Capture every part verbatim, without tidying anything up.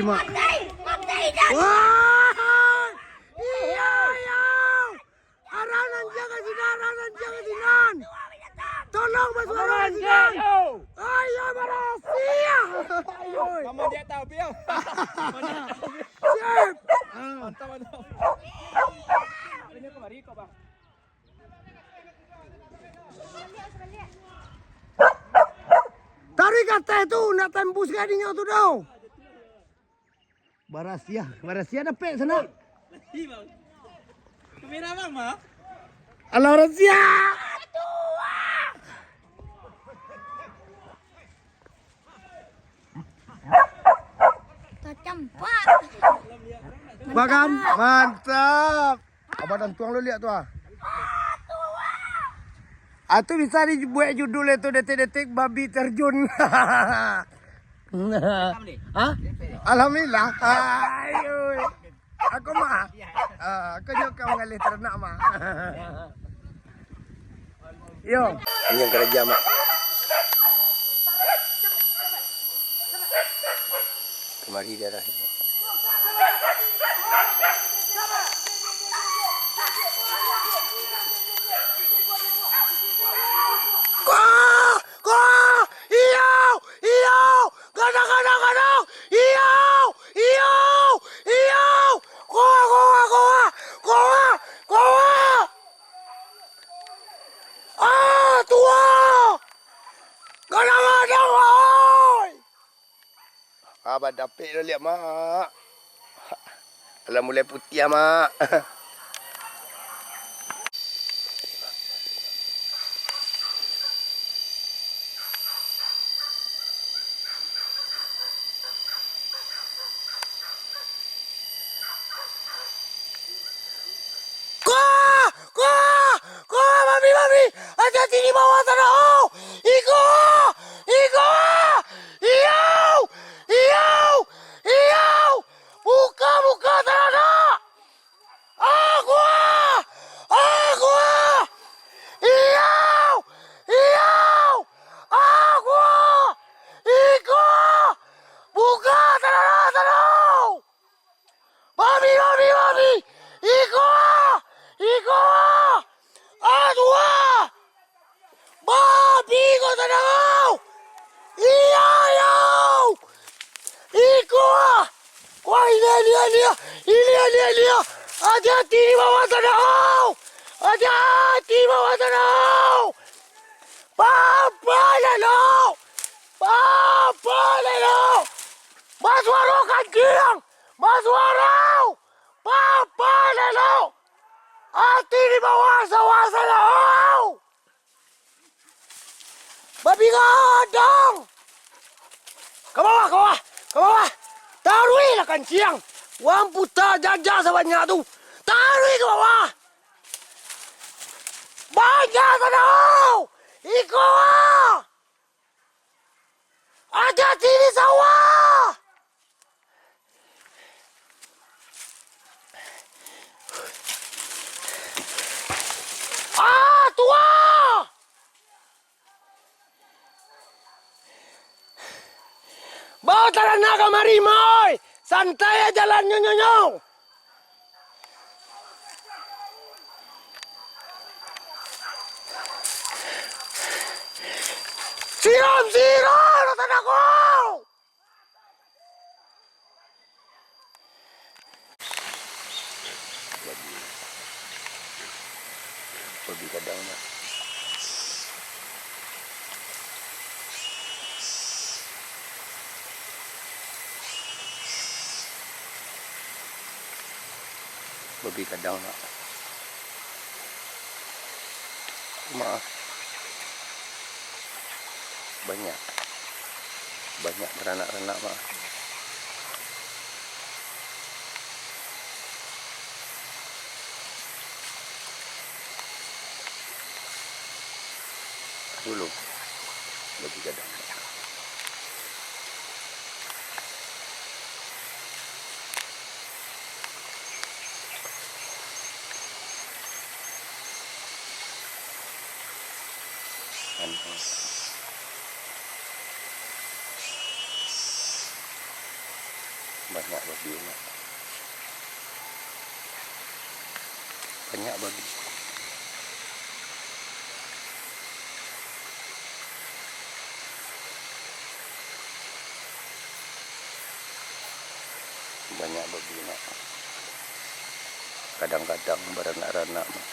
Mak. Wah! Iya, iya! Aranan jaga sinan, aranan jaga sinan! Tolong basuarakan sinan! Ayo, barasia! Ayo! Mama dia tahu, Piang. Sip! Mantap, mantap. Ini kemari kok, Bang. Tarik ka ateh tu, nak tembus ka dinyo tu doh. Barasia, barasia dapek sanak. Kamera bang mah. Alah, barasia. Tacampak. Makan, mantap. Abah Tantuang lo liak tu ah. Ah, tu bisa dibuek judul itu, detik-detik babi terjun. Hah? Alhamdulillah. Ayo. Aku mah. Ah, aku juga ka mangalih taranak mah. Yo. Ini yang kerja, Mak. Kemari dia dah. Kuah! Kuah! Iyo! Iyo! Gadang, gadang, gadang! Iyo! Iyo! Iyo! Kuah! Kuah! Kuah! Kuah! Kuah! Ah, tuah! Gadang-gadang, oi! Ah, badapek lo liak, Mak. Alah mulai putiah, Mak. Kuah! Kuah! Kuah! Babi, babi! Hati-hati di bawah sana! Oh! Iko! Iko! Iyo! Iyo! Iyo! Buka, buka, taranak! Ah, kuah! Ah, kuah! Iyo! Iyo! Ah, kuah! Iko! Buka, taranak, taranak! Babi, babi, babi! Iko ah! Iko ah! Ah, tuah! Babi ko sadang au! Iyo, iyo! Iko ah! Wah, ini, ini, ini! Ini, ini, ini! Hati-hati di bawah sadang au! Hati-hati di bawah sadang au! Papa lalu! Papa lalu! Basuaro kancing! Basuaro! Papa lalu! Ati di bawah sawah salau! Babi gadang! Ka bawah, ka bawah, ka bawah! Taruihlah kancing! Wang puta jajak sabanyak tu! Taruih ka bawah! Banyak sadau! Iko ah! Hati-hati di sawah! Ah, tuah! Bawa taranak kamari, Moy! Santai aja lah, nyo, nyo, nyo! Siram, siram, taranak ko! Babi, babi gadang, Mak. Babi gadang, Mak. Maaf. Banyak. Banyak baranak-ranak, Mak. Dulu. Babi gadang. Kan. Banyak babi, Mak. Banyak babi. Banyak babi, Mak. Kadang-kadang baranak-ranak, Mak.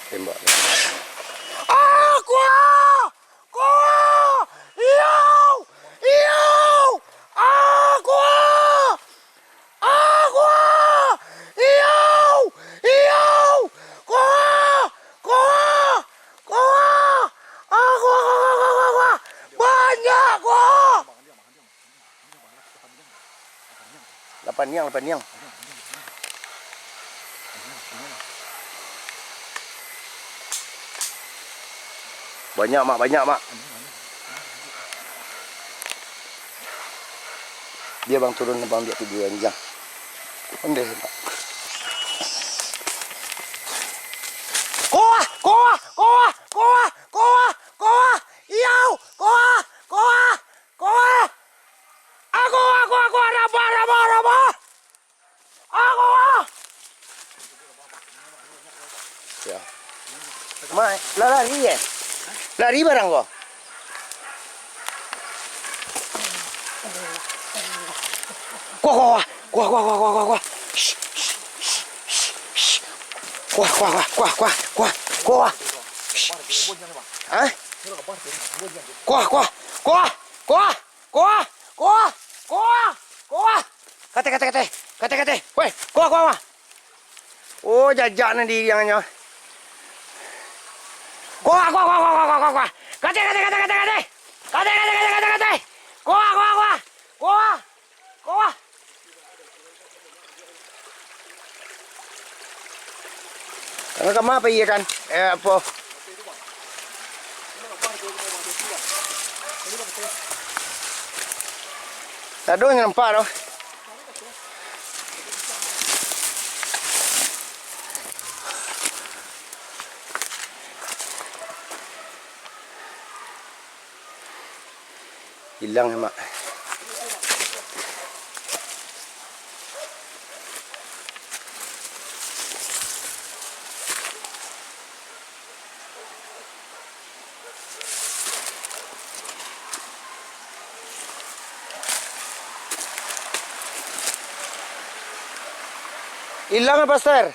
Tembak. Ah, kuah! Kuah! Iyau! Iyau! Ah, kuah! Ah, kuah! Iyau! Iyau! Kuah! Kuah! Kuah! Ah, kuah, kuah, kuah, kuah, kuah, kuah! Banyak kuah! Lapan niang, lapan niang. Banyak, Mak, banyak, Mak. Bia bang turun, bang, bia tu dulu, anjiang. Ondeh, Mak. Koah, koah, koah, koah, koah, koah. Iyau, koah, koah, koah. Aku, aku, aku, rabah, rabah, rabah. Aku, ah. Ya. Mak, lah lari, eh? Lari barang ko. Kuah, kuah, kuah. Kuah, kuah, kuah, kuah, kuah, kuah. Shh, shh, shh, shh, shh. Kuah, kuah, kuah, kuah, kuah, kuah, kuah. Shh, shh. Hah? Kuah, kuah, kuah, kuah. Kuah, kuah, kuah, kuah. Kateh, kateh, kateh. Kateh, kateh. Weh, kuah, kuah, kuah. Oh, jajak nan diriangnyo. Kuah, kuah, kuah, kuah, kuah, kuah, kuah. Kateh, kateh, kateh, kateh, kateh. Kateh, kateh, kateh, kateh, kateh. Kuah, kuah, kuah. Kuah. Kuah. Kama, kama pai ikan? Eh, apo? Ado nyo nampak tu. Ilang, Mak. Ilang, Pastor.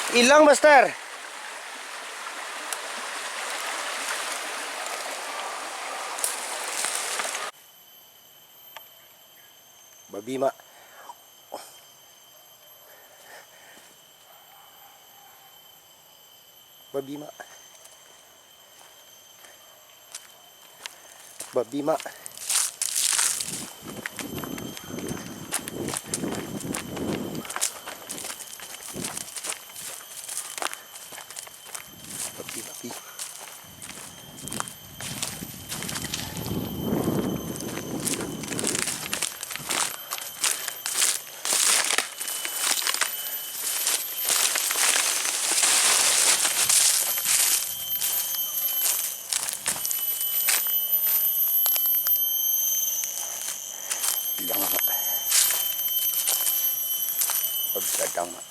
Ilang, Pastor. Babi, Mak. Babi, Mak. Babi, Mak. Babi, babi. Gadang, Mak. Babi gadang, Mak.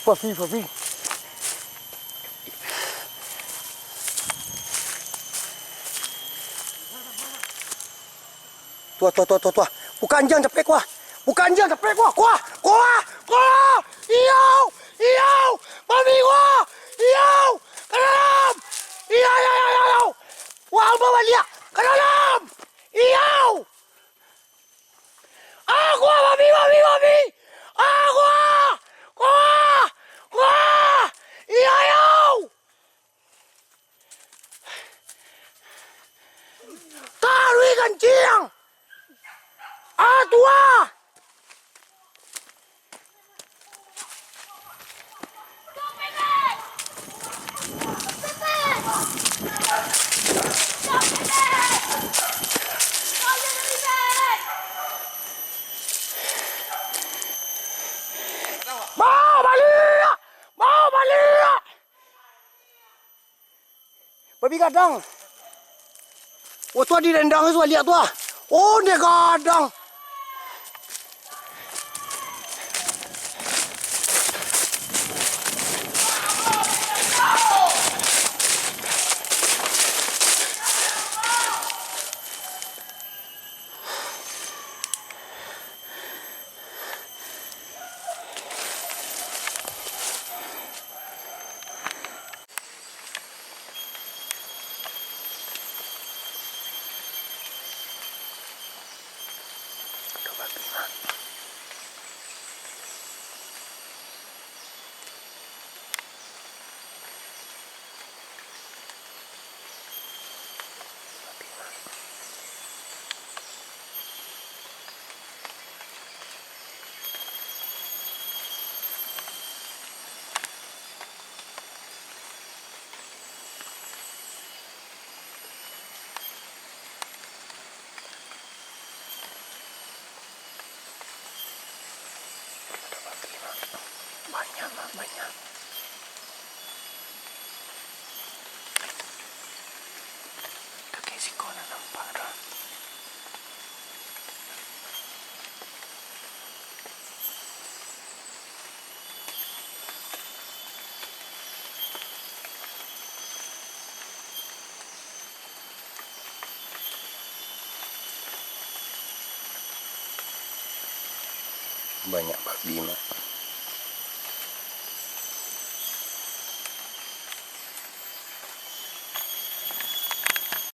Papi, papi. Tuah, tuah, tuah, tuah, tuah. Buka anjiang capek, kuah. Buka anjiang capek, kuah. Kuah, kuah, kuah. Iyau, iyau. Babi, kuah. Iyau. Ka dalam. Iyau, iyau, iyau, iyau, iyau. Wah, abah baliak. Ka dalam. Iyau. Ah, kuah, babi, babi, babi. Ah, kuah. Kuah. Kuah. Iyau, iyau. Taruih kancing. Ah, tuah. Bawa baliak! Bawa baliak! Babi gadang. Oh, tu di rendang tu baliak tu ah. Oh, dia gadang. Banyak, Mak, banyak. Kakek siko nak nampak dah. Banyak babi, Mak.